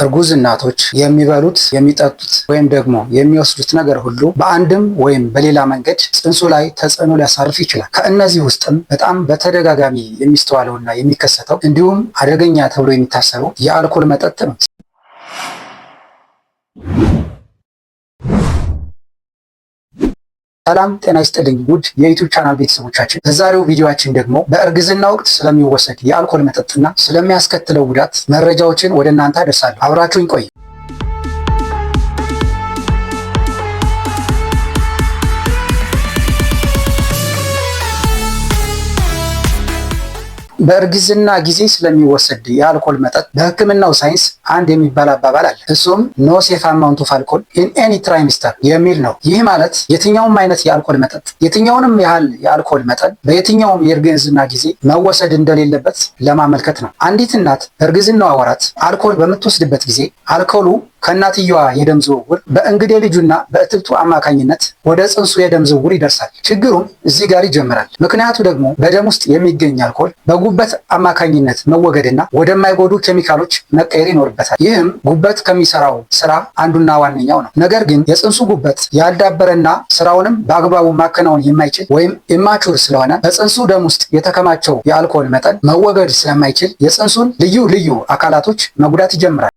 እርጉዝ እናቶች የሚበሉት፣ የሚጠጡት ወይም ደግሞ የሚወስዱት ነገር ሁሉ በአንድም ወይም በሌላ መንገድ ጽንሱ ላይ ተጽዕኖ ሊያሳርፍ ይችላል። ከእነዚህ ውስጥም በጣም በተደጋጋሚ የሚስተዋለውና የሚከሰተው እንዲሁም አደገኛ ተብሎ የሚታሰበው የአልኮል መጠጥ ነው። ሰላም ጤና ይስጥልኝ ውድ የ YouTube channel ቤተሰቦቻችን፣ በዛሬው ቪዲዮአችን ደግሞ በእርግዝና ወቅት ስለሚወሰድ የአልኮል መጠጥና ስለሚያስከትለው ጉዳት መረጃዎችን ወደ እናንተ አደርሳለሁ። አብራችሁኝ ቆዩ። በእርግዝና ጊዜ ስለሚወሰድ የአልኮል መጠጥ በሕክምናው ሳይንስ አንድ የሚባል አባባል አለ። እሱም "No safe amount of alcohol in any trimester" የሚል ነው። ይህ ማለት የትኛውም አይነት የአልኮል መጠጥ፣ የትኛውንም ያህል የአልኮል መጠን በየትኛውም የእርግዝና ጊዜ መወሰድ እንደሌለበት ለማመልከት ነው። አንዲት እናት በእርግዝናዋ ወራት አልኮል በምትወስድበት ጊዜ አልኮሉ ከእናትየዋ የደም ዝውውር በእንግዴ ልጁና በእትብቱ አማካኝነት ወደ ጽንሱ የደም ዝውውር ይደርሳል። ችግሩም እዚህ ጋር ይጀምራል። ምክንያቱ ደግሞ በደም ውስጥ የሚገኝ አልኮል በጉበት አማካኝነት መወገድና ወደማይጎዱ ኬሚካሎች መቀየር ይኖርበታል። ይህም ጉበት ከሚሰራው ስራ አንዱና ዋነኛው ነው። ነገር ግን የጽንሱ ጉበት ያልዳበረና ስራውንም በአግባቡ ማከናወን የማይችል ወይም immature ስለሆነ በጽንሱ ደም ውስጥ የተከማቸው የአልኮል መጠን መወገድ ስለማይችል የጽንሱን ልዩ ልዩ አካላቶች መጉዳት ይጀምራል።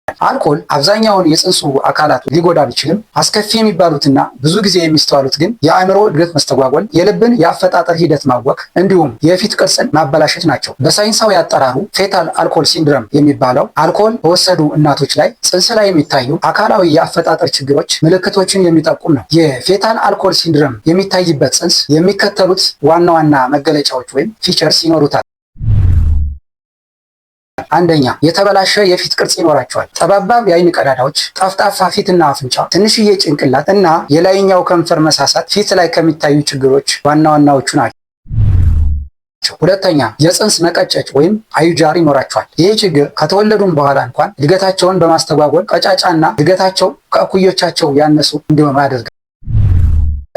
አልኮል አብዛኛውን የጽንሱ አካላት ሊጎዳ ቢችልም አስከፊ የሚባሉትና ብዙ ጊዜ የሚስተዋሉት ግን የአእምሮ እድገት መስተጓጎል፣ የልብን የአፈጣጠር ሂደት ማወክ እንዲሁም የፊት ቅርጽን ማበላሸት ናቸው። በሳይንሳዊ አጠራሩ fetal alcohol syndrome የሚባለው አልኮል በወሰዱ እናቶች ላይ ጽንስ ላይ የሚታዩ አካላዊ የአፈጣጠር ችግሮች ምልክቶችን የሚጠቁም ነው። የ fetal alcohol syndrome የሚታይበት ጽንስ የሚከተሉት ዋና ዋና መገለጫዎች ወይም features ይኖሩታል። አንደኛ፣ የተበላሸ የፊት ቅርጽ ይኖራቸዋል። ጠባብ የአይን ቀዳዳዎች፣ ጠፍጣፋ ፊትና አፍንጫ፣ ትንሽዬ ጭንቅላት እና የላይኛው ከንፈር መሳሳት ፊት ላይ ከሚታዩ ችግሮች ዋና ዋናዎቹ ናቸው። ሁለተኛ፣ የፅንስ መቀጨጭ ወይም IUGR ይኖራቸዋል። ይህ ችግር ከተወለዱም በኋላ እንኳን እድገታቸውን በማስተጓጎል ቀጫጫና እድገታቸው ከእኩዮቻቸው ያነሱ እንዲሆኑ ያደርጋል።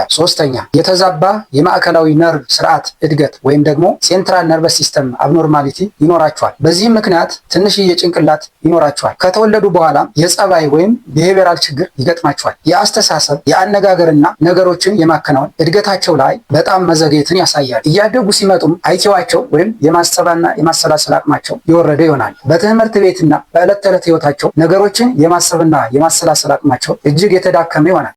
ሶስተኛ፣ የተዛባ የማዕከላዊ ነርቭ ስርዓት እድገት ወይም ደግሞ central nervous system abnormality ይኖራቸዋል። በዚህም ምክንያት ትንሽዬ ጭንቅላት ይኖራቸዋል። ከተወለዱ በኋላም የጸባይ ወይም behavioral ችግር ይገጥማቸዋል። የአስተሳሰብ፣ የአነጋገርና ነገሮችን የማከናወን እድገታቸው ላይ በጣም መዘግየትን ያሳያል። እያደጉ ሲመጡም IQ ዋቸው ወይም የማሰብና የማሰላሰል አቅማቸው የወረደ ይሆናል። በትምህርት ቤትና በዕለት ተዕለት ህይወታቸው ነገሮችን የማሰብና የማሰላሰል አቅማቸው እጅግ የተዳከመ ይሆናል።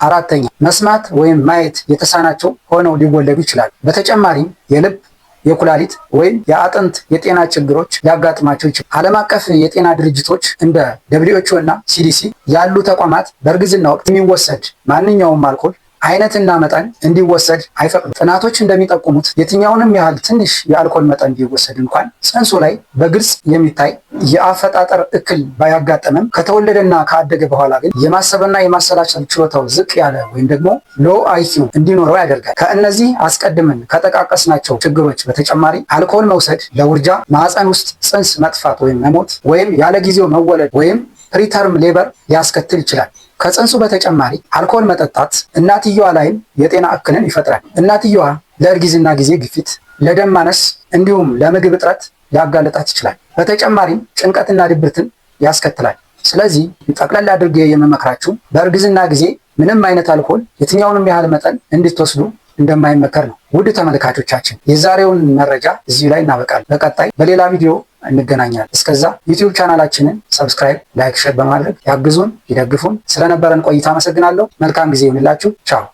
አራተኛ፣ መስማት ወይም ማየት የተሳናቸው ሆነው ሊወለዱ ይችላሉ። በተጨማሪም የልብ፣ የኩላሊት ወይም የአጥንት የጤና ችግሮች ሊያጋጥማቸው ይችላል። ዓለም አቀፍ የጤና ድርጅቶች እንደ WHO እና CDC ያሉ ተቋማት በእርግዝና ወቅት የሚወሰድ ማንኛውም አልኮል አይነትና መጠን እንዲወሰድ አይፈቅዱም። ጥናቶች እንደሚጠቁሙት የትኛውንም ያህል ትንሽ የአልኮል መጠን ቢወሰድ እንኳን ጽንሱ ላይ በግልጽ የሚታይ የአፈጣጠር እክል ባያጋጠምም ከተወለደና ካደገ በኋላ ግን የማሰብና የማሰላሰል ችሎታው ዝቅ ያለ ወይም ደግሞ low IQ እንዲኖረው ያደርጋል። ከእነዚህ አስቀድመን ከጠቃቀስናቸው ችግሮች በተጨማሪ አልኮል መውሰድ ለውርጃ፣ ማዕፀን ውስጥ ጽንስ መጥፋት ወይም መሞት ወይም ያለ ጊዜው መወለድ ወይም preterm labor ሊያስከትል ይችላል። ከጽንሱ በተጨማሪ አልኮል መጠጣት እናትየዋ ላይም የጤና እክልን ይፈጥራል። እናትየዋ ለእርግዝና ጊዜ ግፊት፣ ለደም ማነስ እንዲሁም ለምግብ እጥረት ሊያጋልጣት ይችላል። በተጨማሪም ጭንቀትና ድብርትን ያስከትላል። ስለዚህ ጠቅለል አድርጌ የምመክራችሁ በእርግዝና ጊዜ ምንም አይነት አልኮል የትኛውንም ያህል መጠን እንድትወስዱ እንደማይመከር ነው። ውድ ተመልካቾቻችን፣ የዛሬውን መረጃ እዚሁ ላይ እናበቃለን። በቀጣይ በሌላ ቪዲዮ እንገናኛለን። እስከዛ YouTube channel ኣችንን subscribe፣ like፣ share በማድረግ ያግዙን፣ ይደግፉን። ስለነበረን ቆይታ አመሰግናለሁ። መልካም ጊዜ ይሁንላችሁ። ቻው።